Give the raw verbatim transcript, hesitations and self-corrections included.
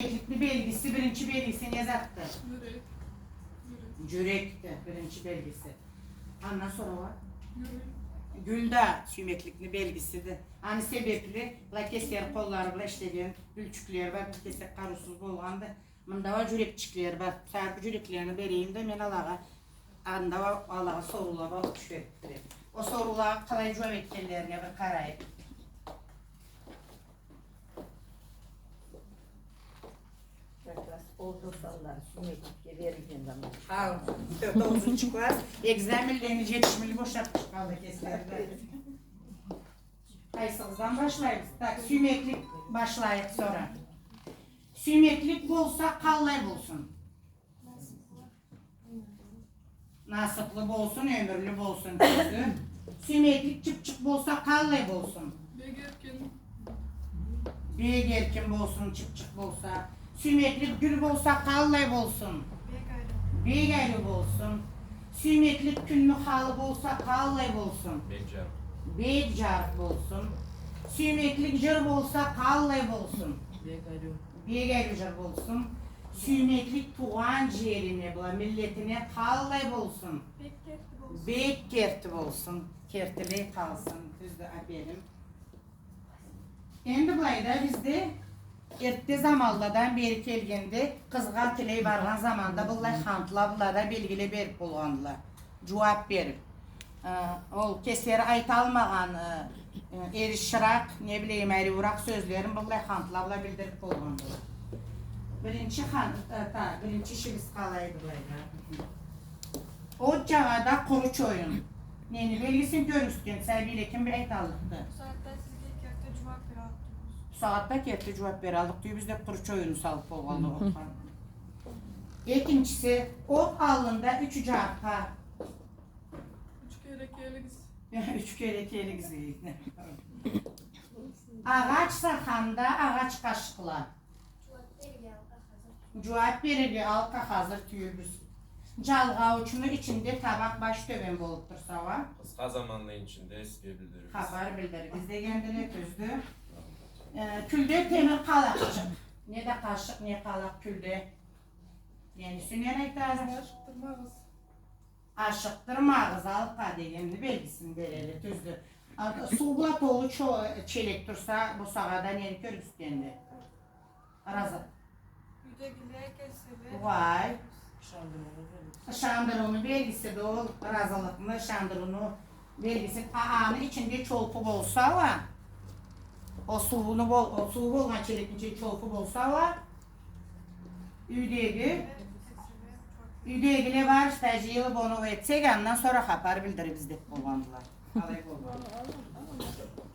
Сюймекликни белгиси, биринчи белгиси не затды? Джюрек. Джюрек. Джюрекди биринчи белгиси. Андан сора уа? Гюл. Гюл да сюймекликни белгисиди. Аны себепли была кеслери къоллары бла ишлеген гюлчюклери бар, бир кесек къарыусуз болгъанды. Мында уа джюрекчиклери бар. Сагъа бу джюреклени берейим да, мен алагъа, анда уа алагъа соруула бла тюшюп берип турайым. Ол соруулагъа къалай джууап этгенлерине бир къарайыкъ. Как раз ол досаллары сюймекликге берилген заман. Хау, тогъузунчу класс экзаменлени джетишимли бошап чыкъгъанла кеслери да. Къайсыгъыздан башлайбыз? Так, сюймеклик башлайыкъ сора. Сюймеклик болса, къаллай болсун? Насыплы болсун, ёмюрлю болсун, тюздю. Сюймеклик чыпчыкъ болса, къаллай болсун? Бек эркин. Бек эркин болсун, чыпчыкъ болса. Сюймеклик гюл болса, къаллай болсун? Бек ариу. Бек ариу болсун. Сюймеклик кюнню халы болса, къаллай болсун? Бек джарыкъ. Бек джарыкъ болсун. Сюймеклик джыр болса, къаллай болсун? Бек ариу. Бек ариу джыр болсун. Сюймеклик туугъан джерине, была миллетине къаллай болсун? Бек керти болсун. Бек керти болсун. Кертилей къалсын. Тюздю, аперим. Энди былайда бизде эртте заманладан бери келгенде, къызгъа тилей баргъан заманда быллай хантла бла да белгиле берип болгъандыла. Джууап берип. Э, ол кеслери айталмагъан, э, э, эриширек, не билейим, ариуракъ сёзлерин быллай хантла бла билдирип болгъандыла. Биринчи хан-, э, та, биринчи ишибиз къалайды былайда? От джагъада къуру чоюн. Нени белгисин кёргюзтген, сабийле, ким айталлыкъды? Бусагъатда сизге керти джууап бераллыкъ тюйюлбюз. Бусагъатда керти джууап бераллыкъ тюйюлбюз деп, къуру чоюнну салып болгъанды отха. Экинчиси, от аллында юч джарыкъгъа. Юч кере келигиз. Юч кере келигиз, дейди. Агъач саханда агъач къашыкъла. Джууап берирге алкъа хазыр тюйюлбюз. Джалгъаучуну ичинде табакъ баш тёбен болуп турса уа? Къысха заманны ичинде сизге билдирирбиз. Хапар билдирирбиз дегендиле, тюздю. Э, кюлде темир къалакъчыкъ. Не да къашыкъ, не къалакъ кюлде. Нени юсюнден айтады? Ашыкъдырмагъыз. Ашыкъдырмагъыз алкъа дегенни белгисин береди, тюздю. А, суу бла толу чо-, челек турса, бусагъада нени кёргюзтгенди? Разы. Юйдегиле келселе. Угъай. Ышандырыуну белгиси. Ышандырыуну белгисиди ол, разылыкъны, ышандырыуну белгиси. А, аны ичинде чолпу болса уа, ол сууну бол-, ол суу болгъан челекни ичинде чолпу болса уа, юйдеги, юйдегиле барыбыз да джыйылып оноу этсек, андан сора хапар билдирирбиз деп болгъандыла. Алай болгъан.